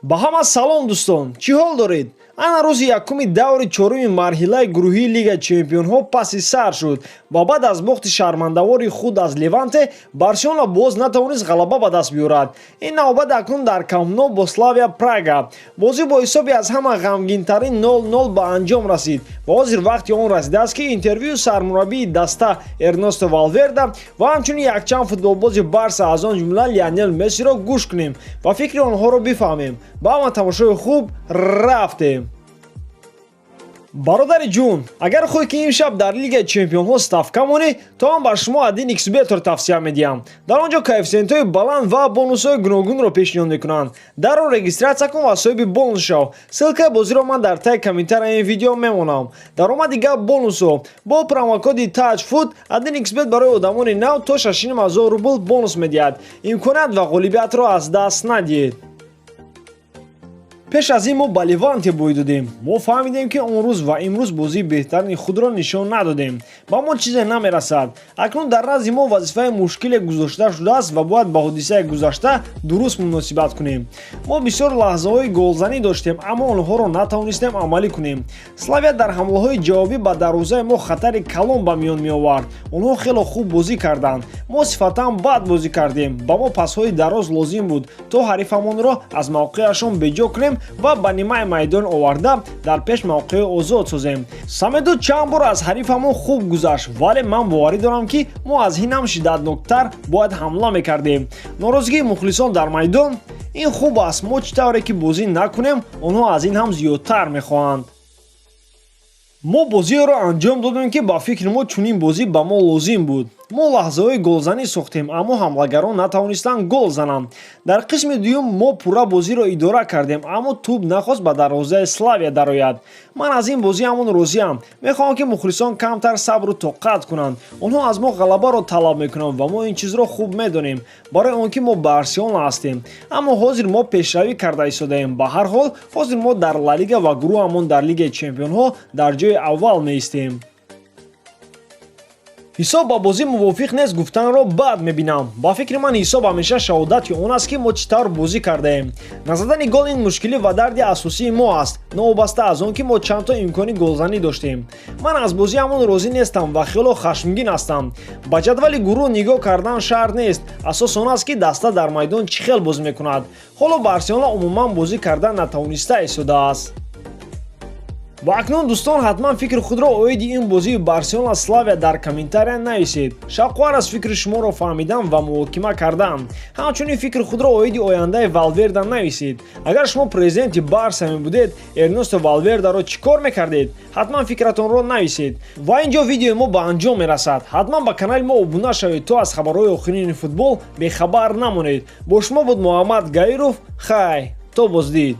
Ба ҳама салом, дӯстон! Чӣ ҳол доред? Ана рӯзи якуми даври чоруми марҳилаи гурӯҳии Лигаи чемпионҳо паси сар шуд ва баъд аз бохти шармандавори худ аз Леванте, Барселона боз натавонист ғалаба ба даст биёрад. Ин навбат акнун дар Камп Ноу бо Славия Прага. Бозӣ бо ҳисоби аз ҳама ғамгинтарин 0-0 ба анҷом расид ва ҳозир вақти он расидааст, ки интервюи сармураббии даста Эрнесто Валверда ва ҳамчунин якчанд футболбози Барса, аз он ҷумла Лионел Мессиро гӯш кунем ва фикри онҳоро бифаҳмем. Ба ҳама тамошои хуб. Рафтем! Бародари ҷун, агар хоҳӣ, ки имшаб дар Лигаи чемпионҳо ставка монӣ, то ман ба шумо 1xBet-ро тавсия медиҳам. Дар он ҷо коэффисиентҳои баланд ва бонусҳои гуногунро пешниҳод мекунанд. Дарро регистрация кун ва соҳиби бонус шав. Ссылкаи бозиро ман дар таи комментарияи ин видео мемонам. Даромади гап бонусҳо: бо промокоди TAJFOOT 1xBet барои одамони нав то 6500 рубл бонус медиҳад. Имконият ва ғолибиятро аз даст надиҳед. Пеш аз ин мо ба Леванте бой додем. Мо фаҳмидем, ки он рӯз ва имрӯз бозии беҳтарини худро нишон надодем. Ба мо чизе намерасад. Акнун дар назди мо вазифаи мушкиле гузошта шудааст ва бояд ба ҳодисаи гузашта дуруст муносибат кунем. Мо бисёр лаҳзаҳои голзанӣ доштем, аммо онҳоро натавонистем амалӣ кунем. Славия дар ҳамлаҳои ҷавобӣ ба дарвозаи мо хатари калон ба миён меовард. Онҳо хело хуб бозӣ карданд. Мо сифатан бад бозӣ кардем. Ба мо пасҳои дароз лозим буд, то ҳарифамонро аз мавқеашон беҷо кунем ва ба нимаи майдон оварда, дар пеш мавқеи озод созем. Самеду чанд бор аз ҳарифамон хуб гузашт, вале ман боварӣ дорам, ки мо аз ин ҳам шиддатноктар бояд ҳамла мекардем. Норозигии мухлисон дар майдон ин хуб аст. Мо чӣ тавре ки бозӣ накунем, онҳо аз ин ҳам зиёдтар мехоҳанд. Мо бозиеро анҷом додем, ки ба фикри мо чунин бозӣ ба мо лозим буд. Мо лаҳзаҳои голзанӣ сохтем, аммо ҳамлагарон натавонистанд гол зананд. Дар қисми дуюм мо пурра бозиро идора кардем, аммо тӯб нахост ба дарвозаи Славия дарояд. Ман аз ин бозӣ ҳамон розиам. Мехоҳам, ки мухлисон камтар сабру тоқат кунанд. Онҳо аз мо ғалабаро талаб мекунанд ва мо ин чизро хуб медонем, барои он ки мо Барселона ҳастем. Аммо ҳозир мо пешравӣ карда истодаем. Ба ҳар ҳол, ҳозир мо дар Ла Лига ва гурӯҳамон дар Лигаи чемпионҳо дар ҷои аввал меистем. Ҳисоб ба бозӣ мувофиқ нест гуфтанро бад мебинам. Ба фикри ман, ҳисоб ҳамеша шаҳодати он аст, ки мо чӣ тавр бозӣ кардаем. Назадани гол ин мушкилӣ ва дарди асосии мо аст, новобаста аз он ки мо чандто имкони голзанӣ доштем. Ман аз бозиамон розӣ нестам ва хело хашмгин ҳастам. Ба ҷадвали гурӯҳ нигоҳ кардан шарт нест. Асос он аст, ки даста дар майдон чӣ хел бозӣ мекунад. Ҳоло Барселона умуман бозӣ кардан натавониста истодааст. Ва акнун, дӯстон, ҳатман фикри худро оиди ин бозии Барселона Славия дар комментария нависед. Шавқовар аст фикри шуморо фаҳмидан ва муҳокима кардан. Ҳамчунин фикри худро оиди ояндаи Валверда нависед. Агар шумо президенти Барса мебудед, Эрнесто Валвердаро чӣ кор мекардед? Ҳатман фикратонро нависед. Ва ин ҷо видеои мо ба анҷом мерасад. Ҳатман ба канали мо обуна шавед, то аз хабарҳои охирини футбол бехабар намонед. Бо шумо буд Муҳаммад Гаиров. Хай, то боздид.